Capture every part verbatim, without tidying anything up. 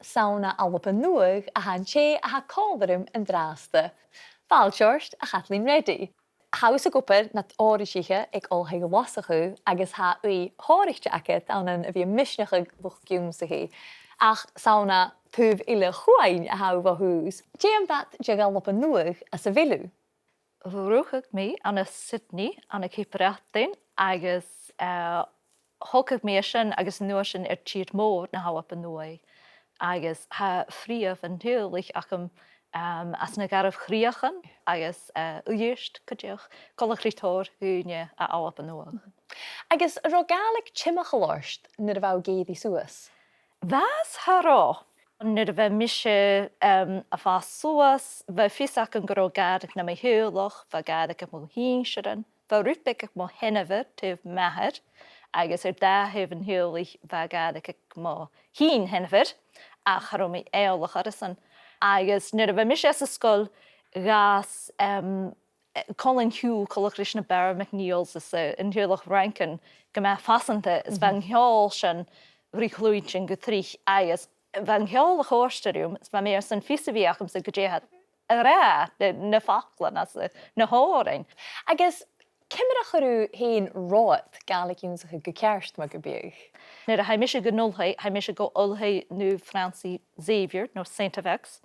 's ann à Alba Nuadh a tha an tè a tha còmhla rium an-dràsta. Fàilte ort, a Chathleen Reddy. Tha thusa ag obair nad fhoraoisich aig Oilthigh Ghlaschu agus tha ùidh shònraichte agad ann am bhith a' misneachadh luchd-ionnsachaidh, ach 's ann à taobh eile a' chuain a tha thu bho thùs. Dè am beachd de dh'Alba Nuadh às a bheil thu? Rugadh mi ann an Sydney, ann an Ceap Breatainn, agus, eh, thogadh mi an sin agus an uair sin air tìr-mòr na h-Alba Nuadh. Agus tha freumh an teaghlaich agam, em, às na Garbh Chrìochan agus, eh, Uibhist cuideachd, coltach ri tòrr dhaoine à Alba Nuadh. Agus an robh Gàidhlig timcheall ort nuair a bha thu ag èirigh suas? Bha 's cha robh. Nuair a bha mise, em, a' fàs suas, bha fios agam gun robh Gàidhlig nam theaghlach, bha Gàidhlig aig mo shinnsirean, bha rud beag aig mo sheanmhair, taobh m' athar, agus air dà thaobh an teaghlaich bha Gàidhlig aig mo shinn-sheanmhair, ach cha robh mi eòlach air a sin. Agus nuair a bha mise anns an sgoil, dh'fhàs, em, eh, Colin Hugh, coltach ris na Barra MacNeils is, eh, an teaghlach Rankin gu math fasanta, is bha an ceòl sin ri chluinntinn gu tric, agus bha an ceòl a' còrdadh rium, is bha mi airson fios a bhith agamsa gu dè tha iad a' ràdh, na, na faclan anns a', na h-òrain. Agus ciamar a chuir thu fhèin romhad Gàidhlig ionnsachadh gu ceart, mar gum biodh? Nuair a chaidh mise gun oilthigh, chaidh mise gu Oilthigh Naomh Francis Xavier, no Saint F X,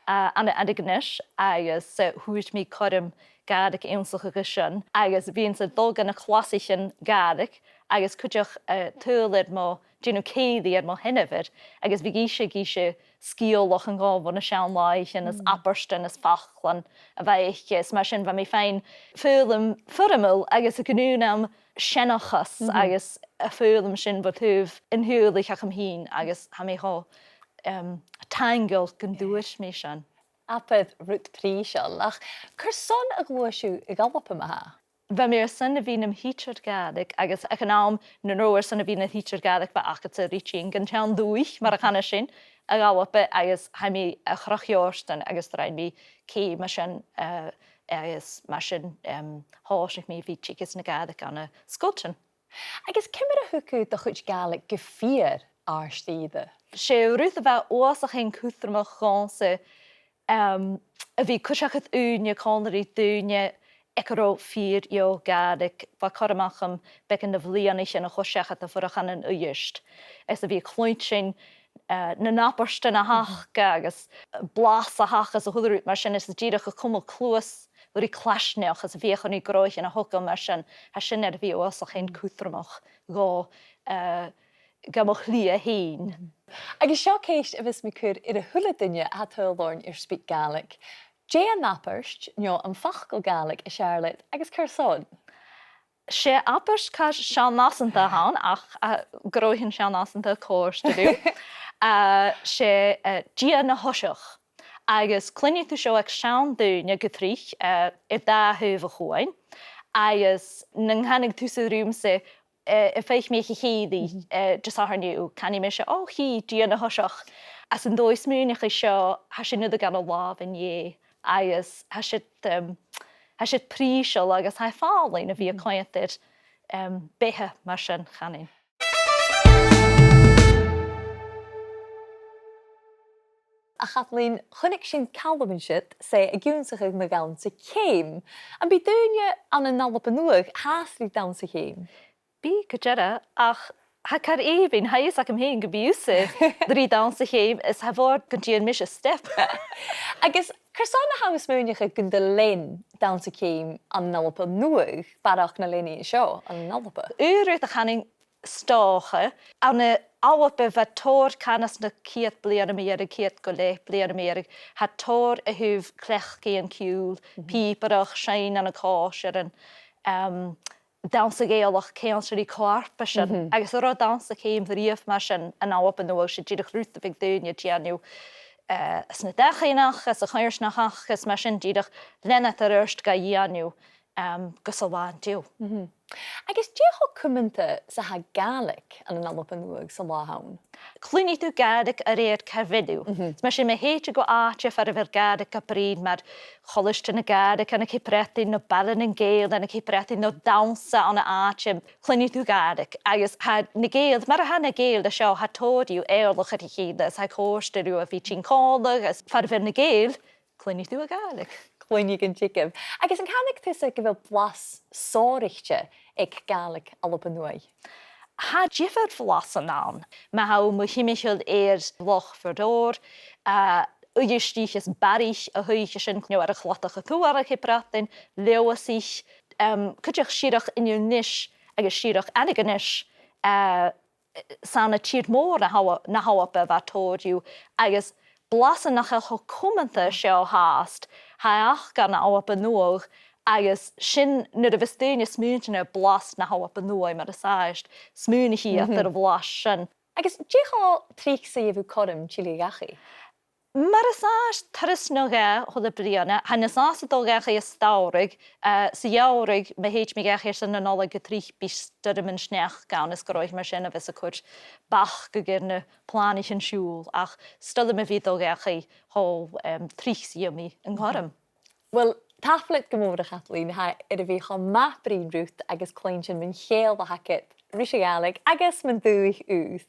eh, ann an Antigonish, agus, eh, fhuair mi cothrom Gàidhlig ionnsachadh an sin, agus bhithinn-sa a' dol gu na clasaichean Gàidhlig, agus cuideachd, eh, tadhal air mo, dèanamh cèilidh air mo sheanmhair, agus bhiodh ise ag innse sgeulachdan dhomh bho na seann làithean, is abairtean is faclan a bha aice, is mar sin bha mi a' faighinn foghlam foirmeil agus a' gnùn-nam seanchas agus am foghlam sin bho thaobh an teaghlaich agam fhìn, agus tha mi cho, em, taingeil gun d' fhuair mi sin. Abair rud prìseil, ach carson a ghluais thu a dh'Alba, ma-thà? Bha mi airson a bhith nam thidsear Gàidhlig, agus aig an àm nan robh thu airson a bhith nam thidsear Gàidhlig, bha agad-sa ri tighinn dhan t-seann dùthaich, mar a chanas sinn, a dh'Alba, agus chaidh mi a Chnoc Iòrdain agus rinn mi ceum an sin, eh, agus mar sin, em, thòisich mi a bhith a' teagasg na Gàidhlig ann an sgoiltean. Agus ciamar a thug thu do chuid Gàidhlig gu fìor àrd-ìre? 'S e rud a bha uabhasach fhèin cudromach dhòmhsa, em, a bhith a' cur seachad ùine còmhla ri daoine aig an robh fìor dheagh Ghàidhlig. Bha cothrom agam beagan de bhliadhnaichean a chur seachad a' fuireach ann an Uibhist, is a bhith a' cluinntinn, eh, na h-abairtean a th' aca agus blas a th' aca is a h-uile rud mar sin, is dìreach a' cumail cluas ri claisneachd is a' feuchainn ri gnothaichean a thogail mar sin. Tha sin air a bhith uabhasach fhèin cudromach dhomh, eh, gam chliath fhèin. Agus seo ceist a bhios mi a' cur air a h-uile duine a tha a' tadhal oirnn air SpeakGaelic. Dè an abairt no am facal Gàidhlig as fheàrr leat agus carson? 'S e abairt car seann-fhasanta a th' ann, ach, eh, gnothaichean seann-fhasanta a' còrdadh rium. Eh, 's e, eh, Dia na thoiseach. Agus cluinnidh tu seo aig seann daoine gu tric, eh, air dà thaobh a' chuain. Agus nan canadh tusa riumsa, eh, am faic mi a' chèilidh, eh, Disathairne, canaidh mise, "Ò, chì, Dia na thoiseach." Agus an dòigh smaoineachaidh seo, tha sin air a bhith gu làmh an-dè, agus tha siud, em, tha siud prìseil agus tha e fallain a bhith a' coimhead air, em, beatha mar sin, chanainn. A Chathleen, chunnaic sinn Calum an siud, 's e ag ionnsachadh na dannsa ceum. Am bi daoine ann an Alba Nuadh fhathast ri dannsa ceum? Bidh gu dearbh, ach tha e car èibhinn, tha fhios agam fhèin gum bi thusa ri dannsa ceum is tha e a' mhòr gun dèan mise step. Agus carson a tha thu a' smaoineachadh gun do lean dannsa ceum ann an Alba Nuadh barrachd na leanaidh seo ann an Alba? Aon rud a chanainn, 's dòcha, ann an Alba bha tòrr can anns na ciad bliadhna mu dheireadh, ciad gu leth bliadhna mu dheireadh, tha tòrr a thaobh cleachdaidhean-ciùil, pìobaireachd, seinn ann an còisirean, em, dannsa Gàidhealach, ceanglais ri co-fharpaisean, agus cha robh dannsa ceum a-riamh mar sin ann an Alba Nuadh, 's e dìreach rud a bhiodh daoine a' dèanamh, eh, anns na dachaighean aca, anns a' choimhearsnachd aca, is mar sin dìreach lean iad air adhart ga dhèanamh. um, gus an là an-diugh. Agus dè cho cumanta 's a tha Gàidhlig ann an Alba Nuadh san là an-diugh? Cluinnidh tu Gàidhlig a rèir càit a bheil thu. Is mar sin, ma thèid thu gu àite far a bheil Gàidhlig a' bruidhinn, mar Colaiste na Gàidhlig ann an Ceap Breatainn, no Baile nan Gàidheal ann an Ceap Breatainn, no dannsa ann an àite, cluinnidh tu Gàidhlig. Agus tha na Gàidheil, mar a tha na Gàidheil an seo, tha tòrr dhiubh eòlach air a chèile, is tha e a' còrdadh riutha a bhith tighinn còmhla, is far a bheil na Gàidheil, cluinnidh tu a' Ghàidhlig. Cluinnidh gun teagamh. Agus an canadh tusa gu bheil blas sònraichte aig Gàidhlig Alba Nuadh? Tha diofar bhlasan ann. Ma tha thu mu thimcheall air Loch Bhordor, eh, Uibhistich is Barraich a thaobh sin, no air a' chladach a tuath ann an Ceap Breatainn, Leòdhasaich, em, cuideachd Siorrachd Inbhir Nis agus Siorrachd Antigonish, eh, 's ann à tìr-mòr na h-Al-, na h-Alba a bha tòrr dhiubh, agus blasan nach eil cho cumanta seo fhathast, tha aca ann an Alba Nuadh, agus sin nuair a bhios daoine a' smaoineachadh air blas na h-Alba Nuadh mar as àbhaist, smaoinichidh iad air a' bhlas sin. Agus dè cho tric 's a gheibh thu cothrom tilleadh dhachaigh? Mar as àbhaist turas no dhà a h-uile bliadhna, tha e nas fhasa dol dhachaigh as t-samhradh, eh, sa gheamhradh, ma thèid mi dhachaigh airson na Nollaig an tric, bidh stoirm an sneachda ann, is gun robh mar sin a bhios a' cur bacadh air na planaichean-siubhail, ach 's toil leam a bhith dol dhachaigh cho, em, tric 's a gheibh mi an cothrom. Uill, tapadh leat gu mòr, a Chathleen, tha e air a bhith cho math bruidhinn riut agus cluinntinn mun cheangal a th' agad ris a' Ghàidhlig agus mun dùthaich ùr.